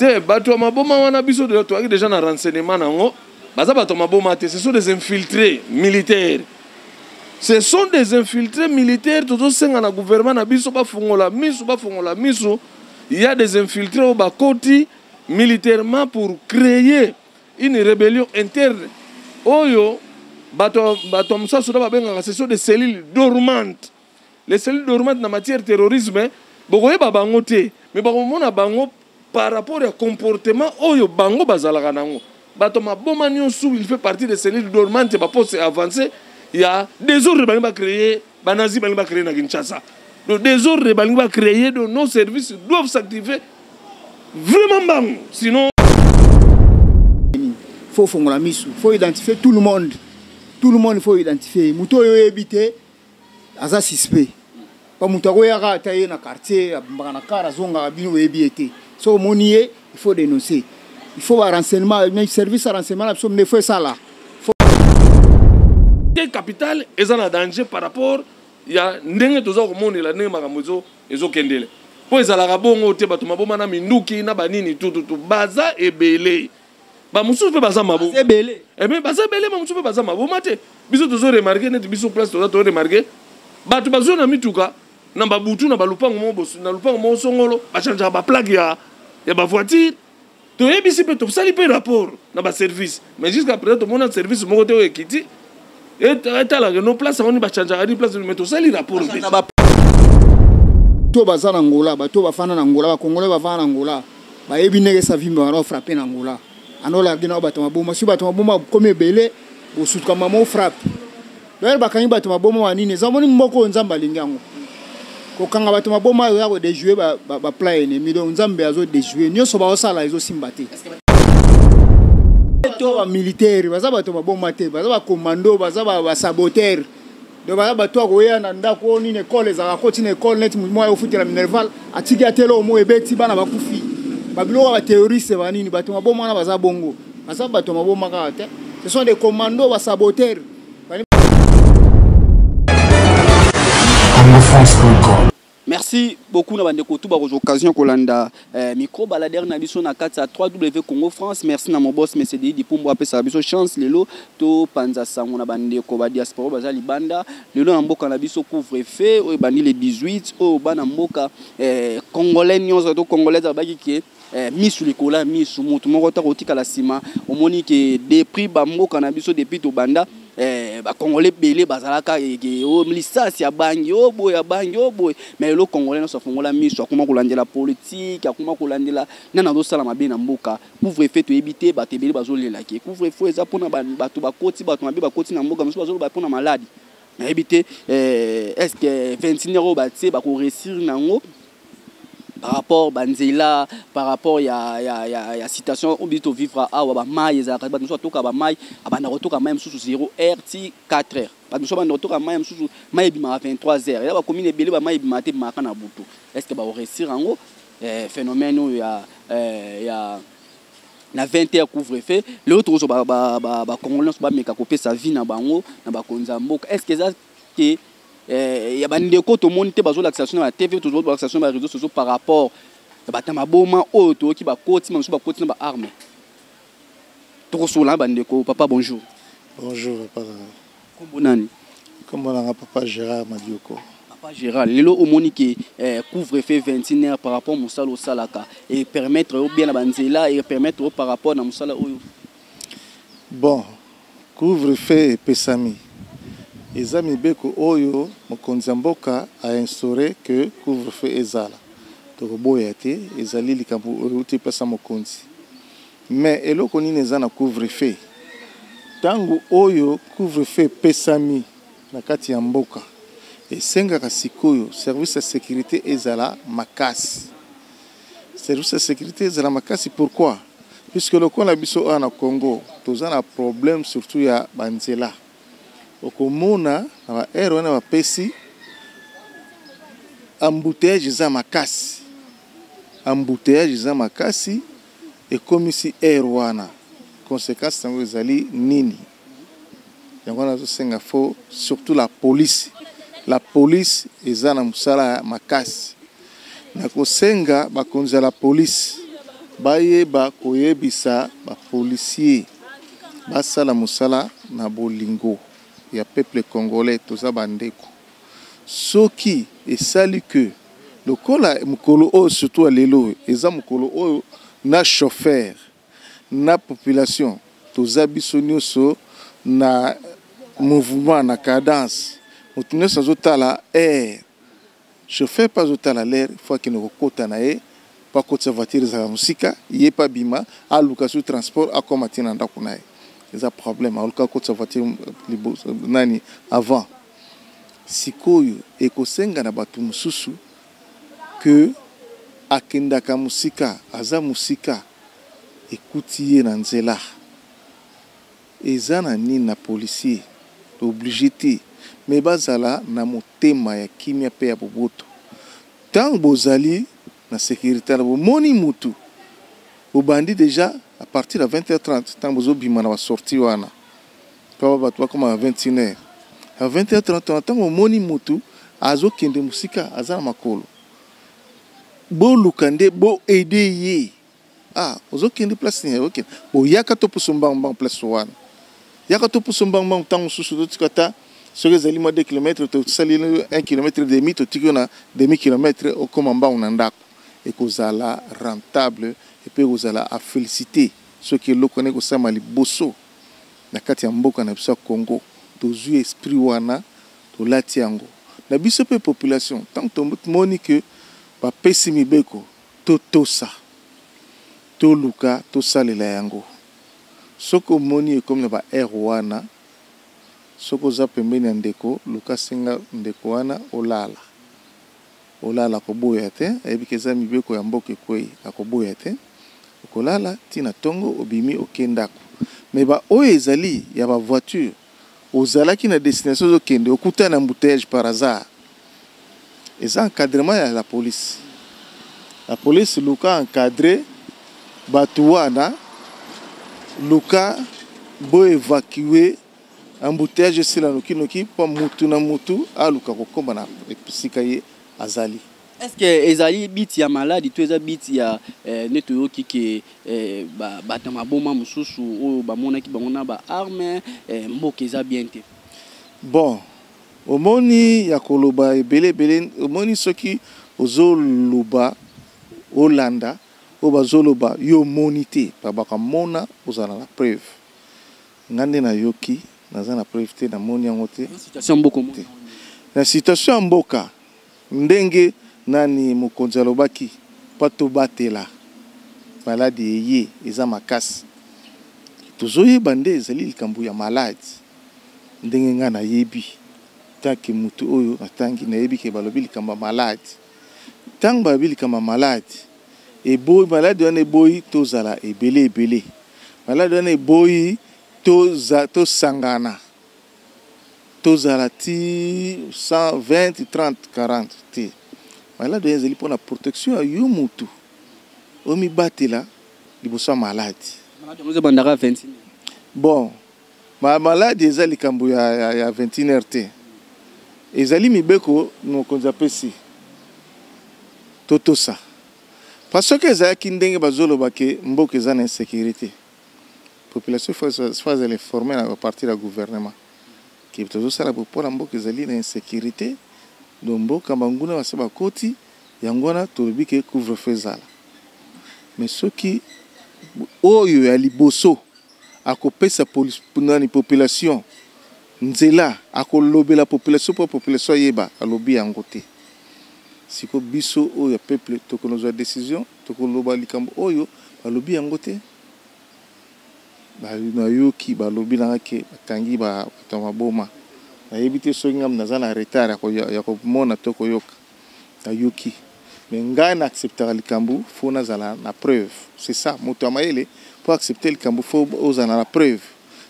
Te, bato ya maboma wana, biso toyaki déjà na renseignement nango. Baza bato ya maboma te, ce sont des infiltrés militaires, ce sont des infiltrés militaires. Tozosenga na gouvernement na biso bafungola misu, bafungola misu. Il y a des infiltrés oyo bakoti militairement pour créer une rébellion interne oyo bato ya mosusu na babengaka, ce sont des cellules dormantes. Les cellules dormantes na matière terrorisme, bokoyeba bango te, mais bakomona bango par rapport ya comportement oyo bango bazalaka nango. Bato maboma nyonso, il fait partie des cellules dormantes. Baposte avancé ya désordre balingi bacréer, banazi balingi bacréer na Kinshasa. Donc désordre balingi bacréer, donc nos services doivent s'activer vraiment mbangu, sinon Faut fongola misu, faut identifier tout le monde, tout le monde faut identifier. Moto oyo oyebi te aza suspect. Pa moto akoyaka ata ye na quartier, abambaka na kar, azongaka, bino oyebi ye te. So omoni ye, il faut dénoncer, il faut barenseignement, service ya renseignement na biso nde faut esala. Te, capitale eza na danger par rapport ya ndenge toza komonela, ndenge makambo ezokendele, mpo ezalaka bongo te. Bato maboma na minduki na banini tututu baza ebele, bamosusu mpe baza maboma. Ebele. Eme baza ebele, bamosusu mpe baza maboma te. Biso tozoremarquer, neti biso place toza, toremarquer bato bazwi na mituka na babutu na balupango moko, na lupango moko songolo, bachangeaka baplaque ya bavoiture. Toyebisi mpe, tosali mpe rapport na baservice, mais jusqu'à présent tomona service moko te oyo ekiti etalaka no place yango nini bachangeaka nini place. Mais tosali rapport. To baza na Ngola, bato bafanda na Ngola, bakongolais bafanda na Ngola, bayebi ndenge Savimbi bana frappe na Ngola. Anolargi na bato maboma. Soki bato maboma komi ebele, bosutuka mama frappe. D'ailleurs bakangi bato maboma wa nini, eza moni moko oyo Nzambe alingi yango. Kokanga bato maboma oyo ya kodéjouer baplan ennemi. Donc Nzambe azodéjouer nyonso baosala, ezosimba te. To bamilitaire baza bato maboma te, baza bacommando, baza basaboteur. Donc baza bato akoya na ndako oyo nini, ekole ezalaka, koti na ekole neti motu moko ayofutela minerval, atiki atele omo, ebeti bana, bakufi. Babiloko ya baterroriste banini, bato maboma wana baza bongo, baza bato maboma kaka te, ce sont des commandos, basaboteur. congofrance.com. Merci beaucoup na bandeko tu bakozwa occasion kolanda micro baladeur na biso na kati ya 3W Congo France. Merci na mobos Mesedi Dipumbo, apesaka biso chance lelo topanza sango na bandeko badiaspora baza libanda. Lelo na mboka na biso, couvre feu oyo ebandi le 18 oyo, bana mboka congolais nyonso to congolaise abaki ke misu likolo ya misu, motu moko ta kotikala nsima. Omoni ke depuis bamboka na biso, depuis tobanda, bacongolais ebele bazalaka lisasi ya bangi oyo boye, ya bangi oyo boye. Mais lelo congolais nyonso afongola miso, akoma kolandela politique, akoma kolandela nani azosala mabe na mboka. Couvre feu, toyebi te, bato ebele bazolelaki couvre feu eza mpona bato bakoti, bato mabe bakoti na mboka. Mosusu bazoloba mpona maladi, nayebi te. Est ce que 21 heure oyo batie, bakoréussir nango par rapport banzela, par rapport ya situation oyo biso tovivre awa? Bamai ezalaka, bato mosusu batoka bamai, abanda kotoka mai mosusu 0 heure ti 4 heures, bato mosusu abanda kotoka mai mosusu, mai ebimaka 23 heures. Eza bacommune ebele, bamai ebimaka te, ebimaka na butu. Est ce que bakoréussir yango, phénomène oyo ya na 20 heures couvre-feu? Lelo tokozwa bacongolais nyonso bameka kopesa vie na bango na bakonzi ya mboka. Est ce que eza ke ya bandeko tomoni te bazolakisa biso na batv, tozolakisa biso na baréseaux sociaux par rapport ya bato ya maboma oyo toyoki bakoti, mosusu bakoti na baarme? Tokosola na bandeko. Papa, bonjour. Bonjour, papa. Kombo nani? Kombo nanga papa Gérard Madioko. Papa Gérard, lelo omoni ke couvre-feu 21 heures, par rapport mosala osalaka, e permettre yo bien na banzela, e permettre yo par rapport na mosala oyo? Bon, couvre-feu epesami, eza mibeko oyo mokonzi ya mboka ainstauré ke couvre-feu ezala. Tokoboya te, ezali likambo oyo euti epesa mokonzi. Mais eloko nini eza na couvre-feu? Ntango oyo couvre-feu epesami na kati ya mboka, esengaka sikoyo service ya sécurité ezala makasi, service ya sécurité ezala makasi. Pourquoi? Puisque lokola biso awa na Congo toza na problème surtout ya banzela, okomona na baheure wana bapesi, embouteillage eza makasi, embouteillage eza makasi. Ekomisi heure wana, conséquence yango ezali nini? Yango wana azosenga, faut surtout la police, la police eza na mosala ya makasi. Na kosenga bakonzi ya la police Bayeba koyebisa bapolicier basala mosala na bolingo ya peuple congolais. Toza bandeko. Soki esali ke lokola mokolo oyo, surtout ya lelo, eza mokolo oyo na chauffeur na population, toza biso nyonso na mouvement, na cadence. Moto nyonso azotala heure, chauffeur mpe azotala l'heure, faut akende kokota na ye mpo akotisa voiture. Ezalaka mosika, ye mpe abima, aluka su transport, akóma ntina ndako na ye, eza problème. Aluka akotisa voiture liboso nani avant. Sikoyo ekosenga na bato mosusu ke akendaka mosika, aza mosika, ekuti ye na nzela, eza na nini na policier obligé te, me bazala na motema ya kimia mpe ya boboto. Ntango bozali na sécurité na bomoni mutu, bobandi déjà à partir ya 20h30. Ntango bozobima na basortie wana, mpo bato bakoma na 21h, à 20h30, ntango omoni mutu azokende mosika, aza na makolo, boluka nde boaider ye. Ah, ozokende place nini? Okende, boyaka topusa mbangu mbangu place wana, yaka topusa mbangu mbangu. Ntango mosusu totika ata soki ezali mwa 2 km, tosali 1 km demi, totiki yo na demi kilomètre, okóma mbangu na ndako. Ekozala rentable epe ekozala à féliciter soki eloko wana ekosama liboso na kati ya mboka na biso ya Congo. Tozwi esprit wana, tolati yango na biso mpe population. Ntango tomoni ke bapesi mibeko, totosa, toluka tosalela yango. Soki omoni ekomi na baheure wana, soki oza pembeni ya ndeko, luka senga ndeko wana olala. Olala, koboya te, ayebi ke eza mibeko ya mboka ekwei, akoboya te. Okolala ntina ntongo, obimi, oke ndako. Me baoyo ezali ya bavoiture, ozalaki na destination, ozokende, okutana na embouteillage par hasard, eza encadrement ya la police. La police, luka encadre bato wana, luka boévacuer embouteillage, esila nokinoki, mpo mutu na mutu aluka kokóma na esika ye azali. Est ce que ezali biti ya maladi to eza biti ya nde toyoki ke bato ya maboma mosusu oyo bamonaki bango na baarme? Mboka eza bien te. Bon, omoni, ya koloba ebele ebele. Omoni, soki ozoloba, olanda oyo bazoloba, yo omoni te, bakamona ozala na preuve. Nga nde nayoki, naza na preuve te, namoni yango te. Situation mboka? Te. Na situation ya mboka, ndenge nani mokonzi alobaki mpo tobatela, maladi eye eza makasi, tozoyeba nde ezali likambo ya maladi. Ndenge ngai nayebi, tant que motu oyo natangi, nayebi ke balobi likambo ya maladi. Ntango balobi likambo ya maladi, eboyi maladi wana, eboyi tozala ebele ebele. Maladi wana eboyi tosangana, tozala ti 120, 30, 40 te. Maladi wana ezali mpona protection ya yo mutu, omibatela liboso ya maladi. Maladi yango ezobandaka 21? Bon, maladi eza likambo ya 21 heure te. Ezali mibeko mokonzi apesi, totosa. Parce soki ezalaki ndenge bazoloba ke mboka eza na insécurité, population faut azala informé na partir ya gouvernement ke tozosala mpona mboka ezali na insécurité. Donc mboka banguna base bakoti, yango wana tolobi ke couvre feu ezala. Mais soki oyo ya liboso akopesa nani population nzela, akolobela population mpo population ayeba, alobi yango te. Siko biso oyo ya peuple tokonozwa décision, tokoloba likambo oyo balobi yango te. Nayoki balobi nanga ke bakangi bato ya maboma. Nayebi te soki ngai naza na retard ya komona to koyoka. Nayoki, mais ngai na acceptaka likambo, faut nazala na preuve. C'est ça moto ya mayele. Mpo accepte likambo, faut ozala na preuve.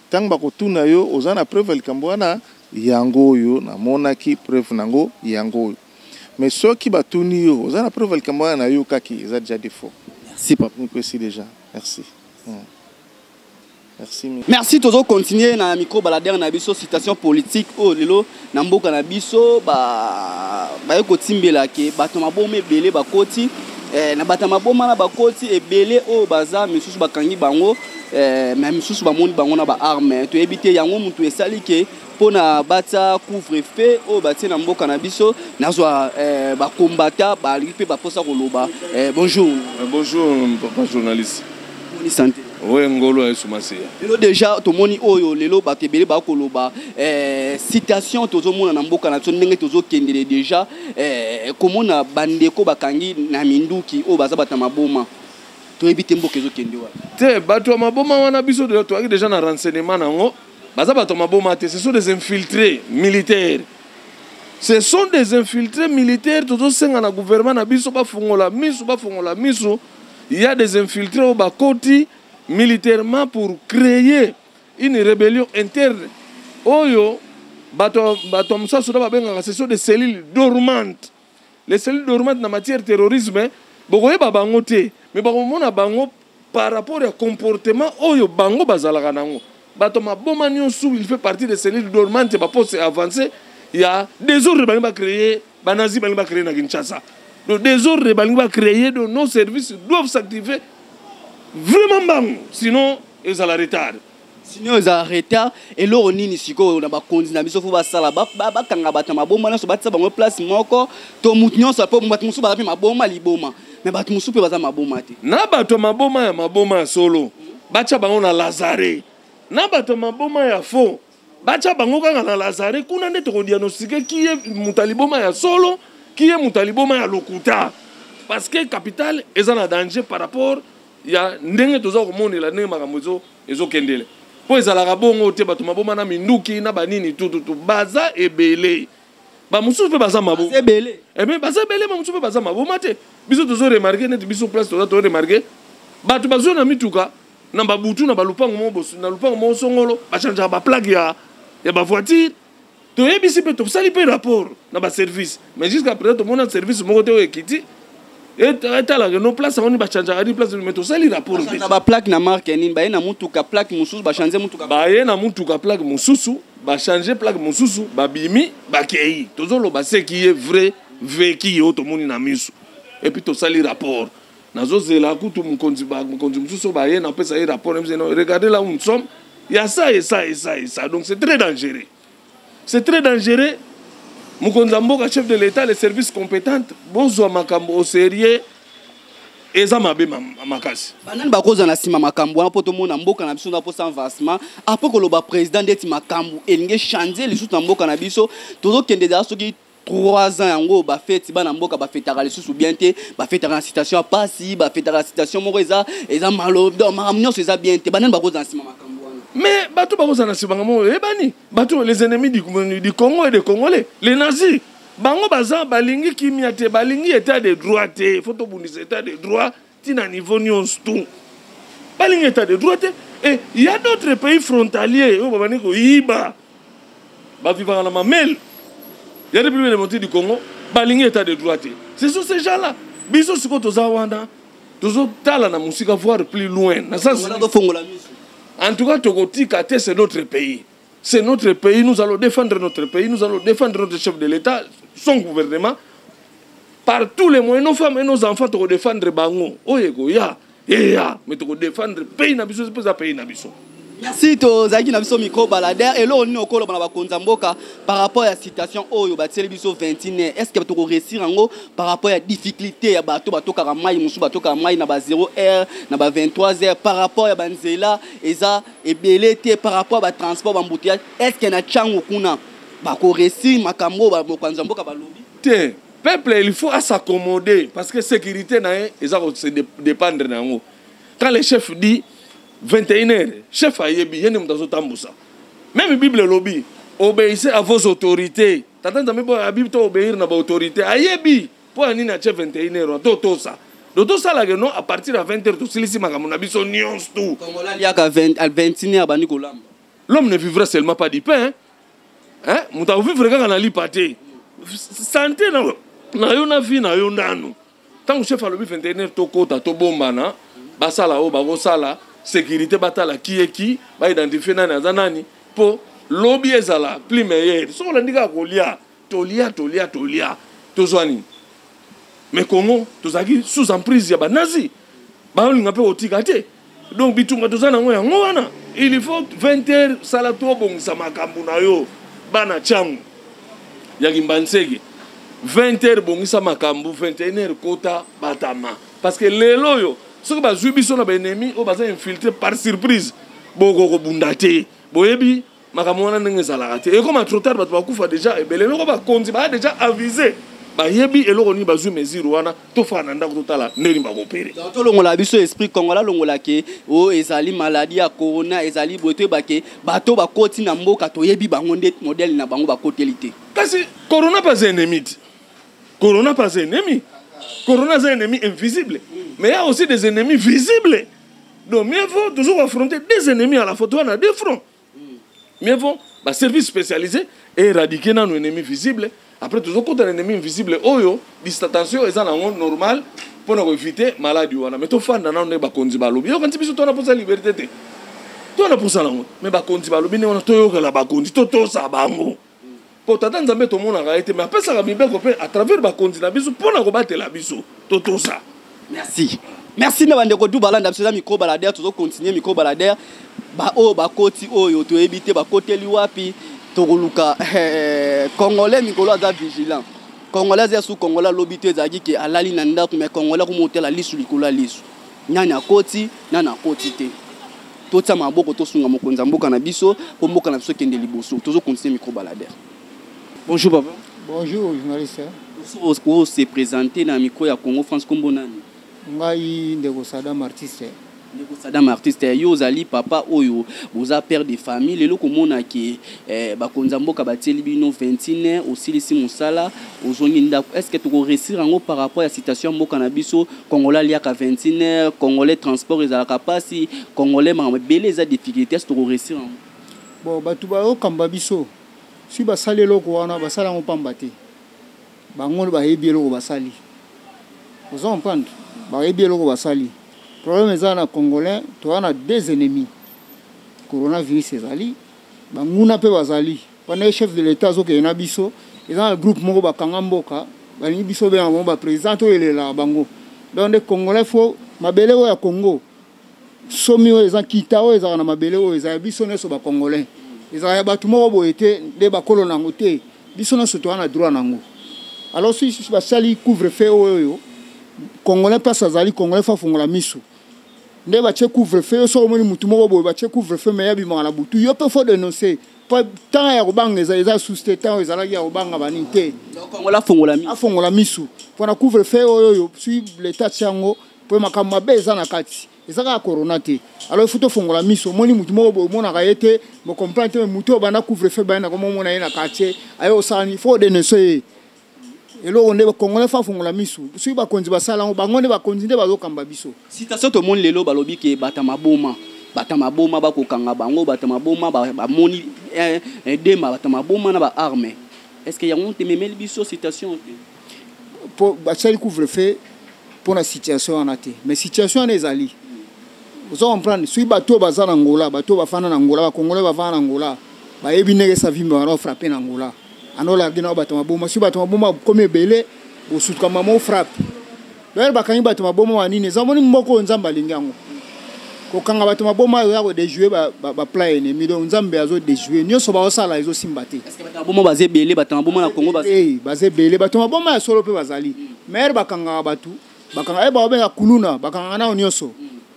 Ntango bakotuna yo, oza na preuve ya likambo wana? Yango oyo namonaki, preuve nango yango oyo. Mais soki batuni yo, oza na preuve ya likambo wana? Nayokaki, eza déjà défaut. Merci, papa. Mipesi déjà merci. Merci. Merci. Tozo continuer na micro baladeur na biso. Situation politique oyo lelo na mboka na biso, baye kotimbela ke bato maboma ebele bakoti. Na bato ya maboma na bakoti ebele oyo baza misusu bakangi bango, mais misusu bamoni bango na baarme. Toyebi te yango motu esali ke mpona batia couvre-feu oyo batie na mboka na biso. Nazwa bakombata balingi mpe baposa koloba. Bonjour. Bonjour, papa journaliste. Boni santé? Oyo ngolo ya Yesu Masiya. Lelo déjà tomoni oyo lelo bato ebele bakoloba situation tozomona na mboka na biso, ndenge tozokendele déjà, komona bandeko bakangi na minduki oyo baza bato ya maboma. Toyebi te mboka ezokende wana. Te, bato ya maboma wana, biso toyaki déjà na renseignement nango. Baza bato ya maboma te, ce sont des infiltrés militaires, ce sont des infiltrés militaires. Tozosenga na gouvernement na biso bafungola miso, bafungola miso. Il y a des infiltrés oyo bakoti militairement pour créer une rébellion interne oyo bato ya mosusu na babengaka, ce sont des cellules dormantes. Les cellules dormantes, na matière terrorisme, bokoyeba bango te, mais bakomona bango par rapport ya comportement oyo bango bazalaka nango. Bato maboma nyonso, il fait partie des cellules dormantes. Baposte avancé ya désordre balingi bacréer, banazi balingi bacréer na Kinshasa. Donc désordre balingi bacréer, donc nos services doivent s'activer vraiment mbangu, sinon ezala retard. Sinon eza retard. Eloko nini sikoyo na bakonzi na biso fo basala? Bakanga bato ya maboma nyonso, batia bango place moko, to mutu nyonso? Mpo bato mosusu baza mpe maboma liboma, mais bato mosusu mpe baza maboma te. Na bato ya maboma, ya maboma ya solo, batya bango na lazare. Na bato ya maboma ya faux, batya bango kaka na lazare. Kuna nde tokodiagnostiquer ki ye moto ya liboma ya solo, ki ye moto ya liboma ya lokuta, parce que capitale eza na danger par rapport ya ndenge toza komonela, ndenge makambo ezokendele. Mpo ezalaka bongo te. Bato maboma na minduki na banini tututu baza ebele, bamosusu mpe baza maboma. Ebele. Ebe baza ebele, bamosusu mpe baza maboma te. Biso tozoremarquer, neti biso place toza, toremarquer bato bazwa na mituka na babutu na balupango moko, na lupango moko songolo, bachangeaka baplaque ya bavoiture. Toyebisi mpe, tosali mpe rapport na baservice, mais jusqu'à présent tomona service moko te oyo ekiti etalaka no place yango nini bachangeaka nini place. Mais tosali rapport. Na baplaque na marque nini? Baye na mutuka, plaque mosusu, bachange mutuka. Baye na mutuka, plaque mosusu, bachange plaque mosusu, babimi, bakei. Tozoloba ce qui est vrai, vécu, oyo tomoni na miso. Et puis tosali rapport. Nazozela kutu mokonzi mosusu baye, napesa ye rapport: regardez là où nous sommes, il y a ça et ça et ça et ça. Donc c'est très dangereux, c'est très dangereux. Mokonzi ya mboka, chef de l'État, les services compétents, bozwa makambo au sérieux. Eza mabe makasi. Banani bakozala na nsima makambo wana mpo tomona mboka na biso na mposa avancement? Apres koloba président, ndeti makambo elingi echange lisusu na mboka na biso, tozokende ezala soki 3 ans yango bafeti, bana mboka bafetaka lisusu bien te, bafetaka na situation ya pasi, bafetaka na situation moko eza malo. Donc makambo nyonso eza bien te. Banani bakozala na nsima makambo wana? Mais bato bakozala na nsima makambo oyo eyebani. Bato, les ennemis du Congo et des Congolais, les nazis. Bango baza, balingi kimia te, balingi état de droit te. Faut tobundisa état de droit ntina niveau nyonso tu. Balingi état de droit te. Et il y a d'autres pays frontaliers oyo babandi koyiba, bavivaka na mamele ya République démocratique du Congo. Balingi état de droit te. Ce sont ces gens là. Biso sikoyo toza wana, tozotala na mosika, voir plus loin na sens. Tofongola miso. En tout cas tokotika te. C'est notre pays, c'est notre pays. Nous allons défendre notre pays, nous allons défendre notre chef de l'État, son gouvernement, par tous les moyens. Nos femmes et nos enfants, tokodéfendre bango. Oyo ekoya eya, mais tokodéfendre pays na biso mpo eza pays na biso. Merci. Tozalaki na biso micro baladeur. Eloko nini okoloba na bakonzi ya mboka par rapport ya situation oyo batieli biso 21 heures? Est ce que tokoréussir yango par rapport ya difficulté ya bato batokaka mai mosusu, batokaka mai na ba 0 heure, na ba 23 heures, par rapport ya banzela eza ebele te, par rapport ya batransport, baembouteillage? Est ce que na ntango kuna bakoréussir makambo oyo bakonzi ya mboka balobi? Te, peuple, il faut s'accommoder, parce que sécurité na ye eza kose dépendre na yango. Quand le chef dit 21 heures, chef ayebi, ye nde moto azotambusa. Même Bible elobi: obéissez à vos autorités. Tata Nzambe mpo abi to obéir na baautorité, ayebi mpo ya nini atie 21 heures. To tosa do tosalaka no, à partir ya 20 heures tosilisi makambo na biso nyonso tu. Kongola aliaka 21 heures, bandi kolamba. L'homme ne vivra seulement pas du pain, hein? Moto akovivre kaka na lipa te. Santé na yo na vie na yo nanu. Ntango chef alobi 21 heures, tokota, tobombana, basala oyo bakosala, sécurité batala ki eki, baidentifie nani aza nani, mpo lobi ezala plus meilleur. Soki olandi kaka kolia, tolia, tolia, tolia, tozwa nini? Mais Congo tozalaki sous emprise ya banazi, baolinga mpe kotika te. Donc bitumba toza nango yango wana. Il faut 20 heures sala to obongisa makambo na yo. Bana Tshangu ya Kimbanseke, 20 heures bongisa makambo, 21 heures kota batama, parce que lelo oyo soki bazwi biso na baennemi oyo baza infiltré par surprise, bokokobunda te. Boyebi makambo wana ndenge ezalaka te. Ekoma trop tard, bato bakufa déjà ebele. Eloko bakonzi baya déjà avisé, bayebi eloko nini, bazwi mesure wana. Tofaka na ndako, totala ndeni bakopere. Donc tolongola biso esprit congolais, alongola ke oyo ezali maladie ya corona, ezali boye. Toyeba ke bato bakoti na mboka, toyebi bango nde modèle na bango bakoteli te. Kasi corona mpe aza ennemi te. Corona mpe aza ennemi. Corona aza ennemi invisible, mais il y a aussi des ennemis visibles. Donc mieux vaut toujours affronter des ennemis à la fois. Toza na deux fronts. Mieux vaut baservice spécialisé éradiquer nano ennemi visible, après tozokota na ennemi invisible oyo distanciation eza nango normal mpona koéviter maladie wana. Mais tofanda nano ndenge bakonzi balobi. Yokanisi biso tona mposa liberté te, tona mposa nango, mais bakonzi balobi ndenge wana, toyokela bakonzi, totosa bango, mpo tata Nzambe tomonaka ye te, mais apesaka mibeko mpe à travers bakonzi na biso mpona kobatela biso. Totosa. Merci, merci na bandeko du balanda biso. Eza micro baladeur, tozocontinue micro baladeur. Baoyo bakoti oyo toyebi te bakoteli wapi. Tokoluka congolais mikolo aza vigilant. Congolais aza su congolais alobi te ezalaki ke alali na ndako, mais congolais akoma otela lisu likolo ya lisu, nani akoti, nani akoti te. Totia maboko, tosunga mokonzi ya mboka na biso mpo mboka na biso ekende liboso. Tozocontinue micro baladeur. Bonjour papa. Bonjour journaliste. Ose présenter na micro ya Congo France. Kombo nani? Ngai ndeko Sadam artiste. Ndeko Sadam artiste, yo ozali papa oyo boza père de famille. Lelo komona ke bakonzi ya mboka batieli bino 21, osilisi mosala, ozongi ndako, est ce que tokoréussir yango par rapport ya situation ya mboka na biso? Congolais aliaka 21, congolais transport ezalaka mpasi, congolais makambo ebele eza difficulté. Est ce tokoréussir yango? Bon, bato bayokamba biso, soki basali eloko wana, basali yango pamba te. Bango bayebi eloko basali. Oza comprendre? Bayebi eloko basali. Problème eza na congolais, toza na deux ennemis. Coronavirus ezali, banguna mpe bazali wana. Ye chef de l'État azokende na biso, eza na groupe moko bakanga mboka, balingi biso benga bango baprésident, toyelelaka bango. Donc nde congolais, faut mabele oyo ya Congo, somi oyo eza kita, oyo ezalaka na mabele oyo eza ya biso nyonso bacongolais, ezalaka ya bato moko boye te nde bakolo nango te. Biso nyonso toza na droit nango. Alors si basali couvre feu oyo, congolais place azali, congolais faut afongola miso. Nde batie couvre feu yo, soki omoni mutu moko boye batie couvre feu, mais yabimaka na butu, yo mpe faut dénoncer, po ntango ya kobanga eza susu te. Ntango ezalaki ya kobanga banini te. Congolais afongola miso. Afongola misu mpona couvre feu oyo. Oyo soki leta atia yango, mpo makambo mabe eza na kati, eza kaka corona te. Alors il faut tofongola miso. Omoni mutu moko boye, omonaka ye te, bocomprendre te, mais mutu oyo banda couvre feu bayenda komomona ye na quartier, aye osala nini? Faut odénoncer ye. Eloko nde congolais faut afongola misu. Soki bakonzi basala yango, bango nde bakonzi nde bazokamba biso. Situation tomoni lelo, balobi ke bato maboma bakokanga bango, bato maboma bamoni dema, bato maboma na baarme. Est ce que yango tememeli biso situation te? Po basali couvre feu mpo na situation wana te, mais situation wana ezali. Oza comprendre? Soki bato oyo baza na Angola, bato oyo bafanda na Angola, bacongolais bafanda na Angola, bayebi ndenge Savimbi wana ofrappe na Angola, anolarge na bato maboma. Soki bato maboma komi ebele, bosutuka mama ofrappe. D'ailleurs bakangi bato maboma wa nini? Eza moni mboka oyo Nzambe alingi yango. Kokanga bato maboma oyo ya kodéjouer baplan ennemi. Donc Nzambe azodéjouer nyonso baosala, ezosimba te. Est ce que bato maboma baza ebele? Bato maboma na Congo baza? Baza ebele. Bato maboma ya solo mpe bazali, mais bakangaka bato, bakanga e baobenga kuluna, bakangaka nao nyonso.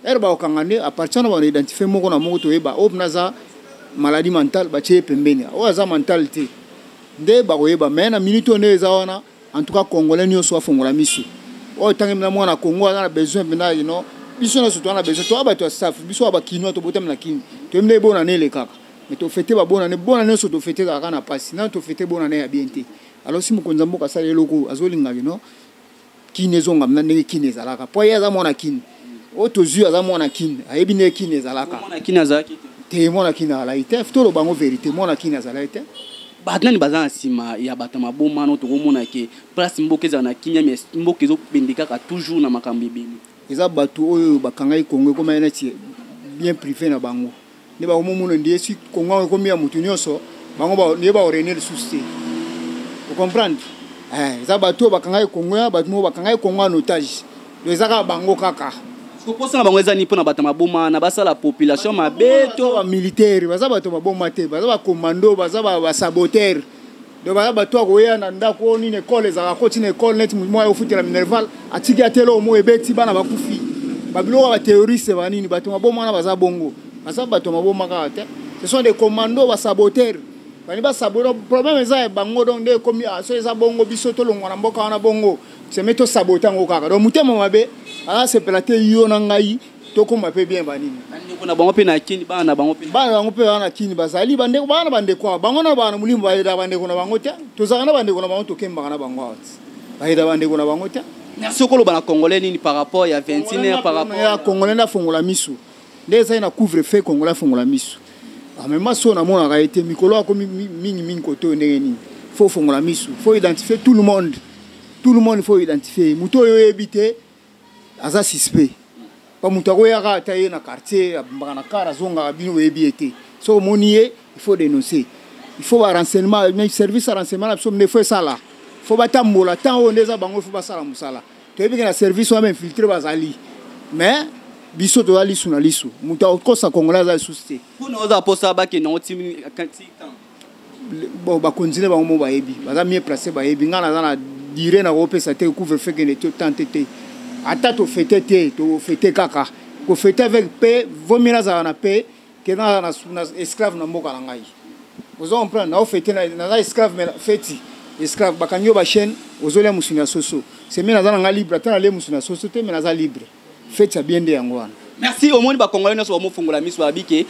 Ere bakokanga nde à partir na bano identifie moko na moko, toyeba oyo mpena aza maladie mentale, batie ye pembeni, oyo aza mental te, nde bakoyeba. Mais na minute oyo nde eza wana, en tout cas congolais nyonso afongola miso. Oyo ntangi mpena mwana Congo aza na besoin mpena ino, biso nyonso toza na besoin. Toza bato ya staff, biso ya bakinois, tobotami na Kini, toyebi nde bonane elekaka, mais tofete babonane, bonane nyonso tofete kaka na pasi. Nano tofete bonane ya bien te. Alors si mokonzi ya mboka asali eloko, azolinga kino Kini ezonga mna ndenge Kini ezalaka, po ye aza mwana Kini oyo tozwi, aza mwana Kini, ayebi ndenge Kini ezalaka. Mwana Kini azalaki te? Te, mwana Kini azalaki te. Toloba yango vérité, mwana Kini azalaki te. Bato nani baza na nsima ya bato maboma no? Tokomona ke place mboka ezala na kimia, mais mboka ezopende kaka toujours na makambo ebele. Eza bato oyo bakangaki Kongo, ekóma neti bien privé na bango. Nde bakomomona ndie si Kongo yango ekomi ya motu nyonso, bango nde baorene lisusu te. Ocomprendre? Eza bato oyo bakangaki Kongo, ya bato moko bakangaki Kongo en otage. Donc eza kaka bango kaka. Koposa na bango eza nini mpona bato maboma na basala population mabe? To bamilitaire baza bato maboma te, baza bacommando, baza basaboteur. Donc baza bato ya koya na ndako oyo nini, ekole ezalaka, koti na ekole neti motu moko ayofutela minerval, atiki atele oyo moko ebeti bana bakufi, babiloko ya baterroriste banini. Bato maboma wana baza bongo, baza bato maboma kaka te, ce sont des commandos, basaboteur bani basabote. Problème eza ya bango. Donc nde ekomi so eza bongo, biso tolongwa na mboka wana bongo, seme tosabote yango kaka. Donc motema mabe, azasepela te yo na ngai tokóma mpe bien banini. Bandeko na bango mpe na Kini, bana na bango mpe? Bana bango mpe bana na Kini bazali, bandeko bana na bandeko awa, bango na bana molimo bayeda bandeko na bango te. Tozalaka na bandeko na bango, tokembaka na bango awa te, bayeda bandeko na bango te. Merci. Okoloba na Congolais nini par rapport ya 21 heures, par rapport ya Congolais nde afongola misu, nde ezali na couvre feu. Congolais afongola misu amema so namonaka ye te mikolo akomi mingimingi kote oyo ndenge nini. Faut fongola misu, faut identifier tout le monde, tout le monde faut identifier. Moto oyo oyebi te aza suspect pa moto akoyaka ata ye na quartier, abambaka na car, azongaka, bino oyebi ye te. So omoni ye, il faut dénoncer, il faut barenseignement, service ya renseignement na biso nde faut esala, faut batambola. Temps oyo nde eza bango, faut basala mosala. Toyebi ke na service wana bainfiltré bazali, mais biso toza lisu na lisu, moto akokosa Congolais aza lisusu te. Mpona oza mposa bakende yango ti? Bon, bakonzi nde bango mo bayebi, baza mieux placé, bayebi. Ngai naza na dire na kopesa te couvre feu kende te tante te, ata tofete te, tofete kaka kofete avec paix. Vaut mieux nazala na paix ke nazala na esclave na mboka na ngai. Oza comprendre? Naofete, naza esclave, mais feti esclave bakangi yo bachaîne, ozolia mosuni ya soso. C'est mieux naza na ngai libre, ata nalie mosuni ya soso te, mais naza libre. Feti ya bien nde yango wana. Merci. Omoni, Bacongolais nyonso bamofungola miso, babi ke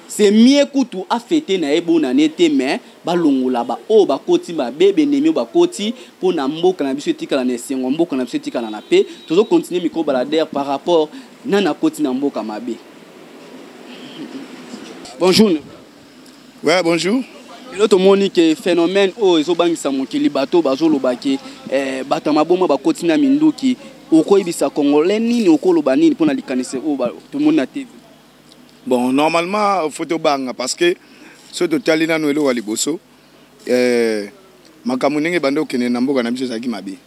c'est mieux kutu afete na ye bonane te, mais balongola baoyo bakoti mabe, benemi oyo bakoti, mpo na mboka na biso etikala na esengo, mboka na biso etikala na paix. Tozocontinue micro baladeur par rapport nani akoti na mboka mabe. Bonjour. Ouais, bonjour. Lelo tomoni ke phénomène oyo ezobangisa mokili, bato bazoloba ke bato ya maboma bakoti na minduki. Okoyebisa Congolais nini? Okoloba nini mpona likanisi oyo tomoni na TV? Bon, normalement faut tobanga, parce que soki totali nano eloko ya liboso, makambo ndenge ebanda okende na mboka na biso ezalaki mabe.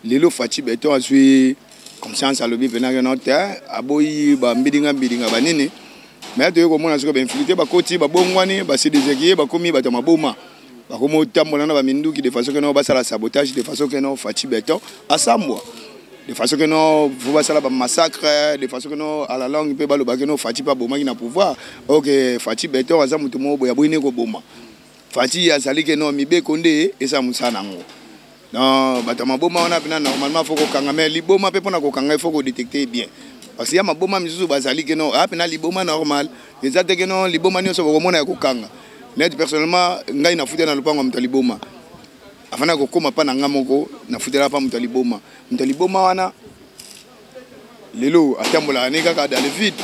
Lelo Fatshi Béton azwi conscience, alobi mpena keno te, aboyi bambilinga mbilinga banini. Mais toyei komona soki bainfiltré bakoti, babongwani, basedezeki ye, bakomi bato ya maboma, bakomi otambola na baminduki de façon keno basala sabotage, de façon keno Fatshi Béton asambwa, de façon keno faut basala bamassacre, de façon keno à la longue mpe baloba keno Fatshi mpe abomaki na pouvoir. Ok, Fatshi Béton aza moto moko boye aboyini koboma. Fatshi azali keno mibeko nde eza mosala nango. Donc bato ya maboma wana mpena normalement faut kokanga, mais liboma mpe mpona kokanga il faut kodétecter bien, parce que ya maboma misusu bazali keno aya mpena liboma normal eza te keno liboma nyonso bokomona ya kokanga. Net personnellement ngai nafuta na lopango ya moto ya liboma, afanda kokóma mpa na nga moko, nafutela mpa moto ya liboma. Moto ya liboma wana lelo atambolaka ne kaka dans le vide,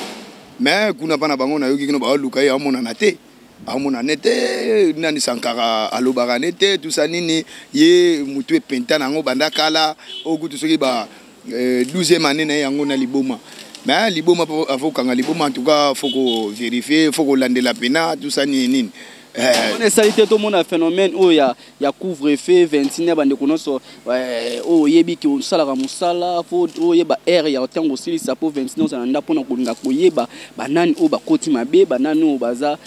mais kuna mpa na bango nayoki kino baoluka ye, aomonana te, aomonana te. Nani Sankara alobaka ne te tusa nini, ye motu epenta na yango banda kala oyo kutu soki ba 12e année na ye yango na liboma. Mais liboma afokanga liboma, en tout cas faut kovérifier, faut kolandela pena tout ça nini nini. Wana esali te tomona phénomène oyo ya couvre-feu 21. Bandeko nyonso oyo oyebi ke osalaka mosala, faut oyeba heure ya ntango osilisa mpo 21 ozala na ndako, mpona kolinga koyeba banani oyo bakoti mabe, banani oyo baza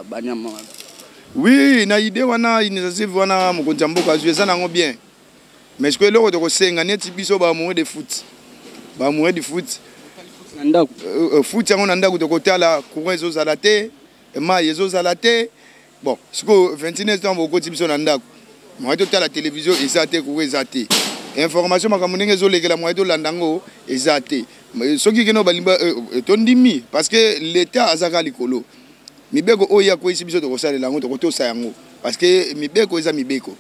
banyama. Oui, na idée wana, initiative wana mokonzi ya mboka azwi, eza nango bien. Mais sikoyo eloko tokosenga neti biso baamoureux de foot, baamoureux du foot na ndako. Foot yango na ndako tokotala, courant ezozala te, mai ezozala te. Bon, sikoyo 21 ntango bokoti biso na ndako, moye totala télévision eza te, courant eza te, information makambo ndenge ezolekela moye tolanda yango eza te. Soki keno balimba tondimi, parce que l'État azaka likolo, mibeko oyo akweyisi biso tokosalela yango, tokotosa yango, parce que mibeko eza mibeko,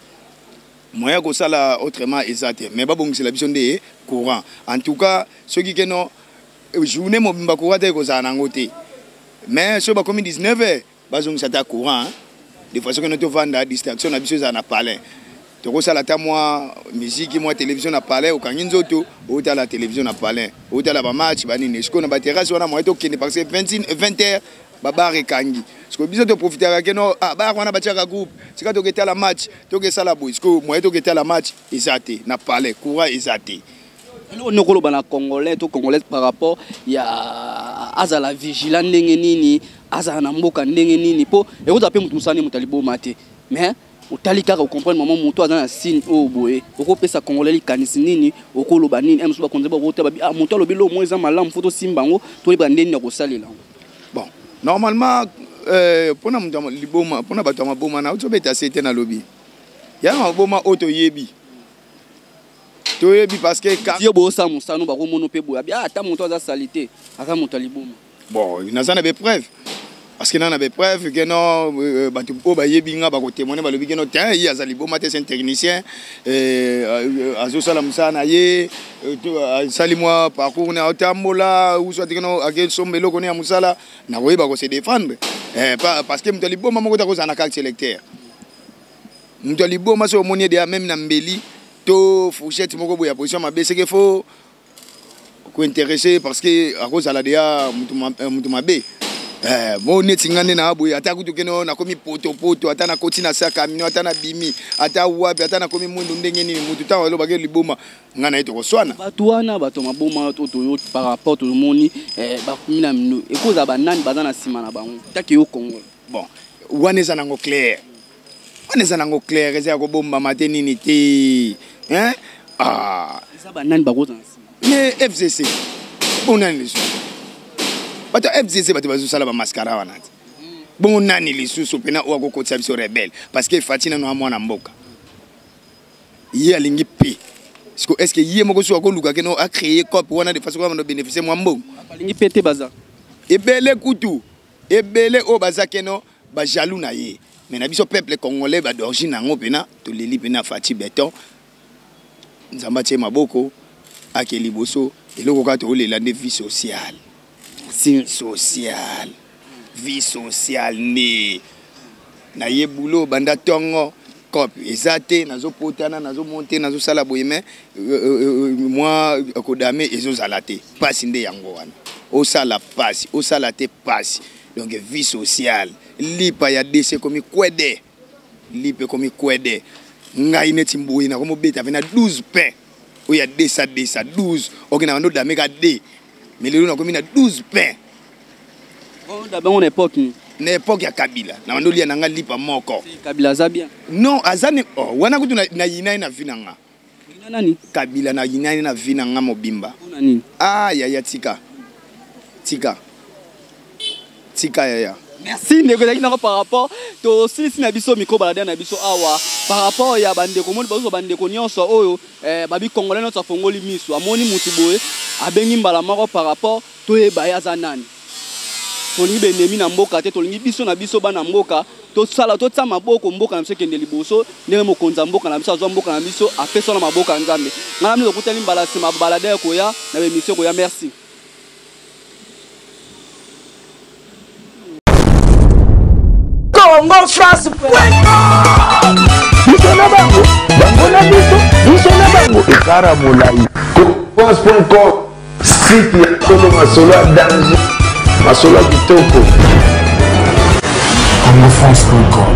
moyen kosala autrement eza te. Mais babongisela biso nde courant. En tout cas soki keno journée mobimba courant te, ekozala nango te, mais soki bakomi 19 heures, bazongisa ata courant de façon keno tovanda, distraction na biso ezala na palais, tokosala ata mwa musique, mwa télévision na palais, okangi nzoto, otala télévision na palais, otala bamatch banini. Sikoyo na baterrasse wana moyen tokende, parce que 20 heures babar ekangi. Sikoyo biso toprofitaka ke no, ah, bayaka wana batiaka groupe, sika toketala match, tokesala boye. Sikoyo moyen toketala match eza te na palais, courant eza te. Eloko nini okoloba na congolais to congolaise par rapport ya azala vigilant ndenge nini, azala na mboka ndenge nini, mpo ekozala mpe moto mosala nde moto aliboma te, mais otali kaka ocomprendre mama moto aza na signe oyo boye, okopesa congolais likanisi nini, okoloba nini? Mosusu bakonzi bakota babi, ah, moto alobi eloko moko eza malamu, fo tosimba yango, toyeba ndenge nini ya kosalela yango. Bon, normalement mpona moto ya liboma, mpona bato ya maboma, nauti obeta se te, nalobi ya maboma oyo toyebi, toyebi parce que yo bosala mosano bakomono mpe boye abi, ah, ata moto aza sali te, aza moto ya liboma. Bon, naza na bapreuve, parce que na bapreuve ke no, bato oyo bayebi nga bakotémoigne, balobi ke no te, ye aza liboma te, c'est un technicien, azosala mosala na ye, asali mwa parcours na aotambola uso atike no akesomba eloko ne ya mosala, nakoyeba kose défendre, parce que moto ya liboma moko te akozala na carte électeur. Moto ya liboma soki omoni ye deya même na mbeli to fourchette moko boye ya position mabe, seke faut kointéresser, parce que akozala deya mutu mabe. Bo neti nga nde na boye, ata kutu kene nakomi potopoto, ata nakoti na sa camion, ata nabimi, ata wapi, ata nakomi mwindu ndenge nini, mutu ntango alobaki liboma, nga na ye tokoswana. Bato wana, bato maboma to toyo par rapport tomoni, bakomi na mino, ekozala banani baza na nsima na bango taki yo Congolais? Bon, wana eza nango clair, wana eza nango clair, eza ya kobombama te, nini te, hein? Ah. Eza banani bakozala na nsima? Mais FCC, bongo nani lisusu? Bato ya FCC, bato bazosala bamascara wana te, bongo nani lisusu mpena oyo akokotisa biso rebelle? Parce que Fatshi nano amwana mboka, ye alingi pe siko, est ce que ye moko soki akoluka ke no acréer cope wana de façon kaka bénéficier mwa mbongo? Balingi mpe te, baza ebele kutu, ebele oyo baza keno bajaloux na ye. Mais na biso peuple congolais bad'origine yango mpena toleli mpena Fatshi Béton, Nzambe atie maboko, ake liboso. Eloko kaka tokolela nde vie sociale, sociale, vie sociale nde naye bulo banda ntongo, cope eza te, nazopotana, nazomonte, nazosala boye, mais mwa kodame ezozala te. Mpasi nde yango wana, osala pasi, osala te pasi. Donc vie sociale, lipa ya dc ekomi kwede, lipa ekomi kwede. Ngai neti mboye nakomobeta mpe na 12 pain oyo ya desa desa 12, oke na bando dame ka d, mais lelo nakomi na 12 pain. Bango na époque nini? Na époque ya Kabila na bando lia na nga lipa moko. Kabila aza bien? Non, aza ne, oh, wana kutu na yina ye na vie na nga. Oyina nani? Kabila, na yina ye na vie na nga mobimba. Mpona nini? Ah yaya, tika, tika, tika yaya. Merci ndeko. Ezalaki nango par rapport tosilisi na biso micro baladeur na biso awa par rapport ya bandeko moni bazozwa bandeko nyonso oyo, babi congolais nyonso afongoli miso, amoni mutu boye, abengi mbala moko par rapport toyeba ye aza nani. Tolingi benemi na mboka te, tolingi biso na biso bana mboka tosala, totia maboko, mboka na biso ekende liboso ndenge mokonzi ya mboka na biso azwa mboka na biso, apesa na maboko ya Nzambe. Ngai na bino tokutani mbala nsima baladeur koya na bemission koya. Merci. Congo France. Biso na bango, bango na biso, biso na bango, ekara molai. France.com, site ya solo, masolo ya danger, masolo ya kitoko. CongoFrance.com.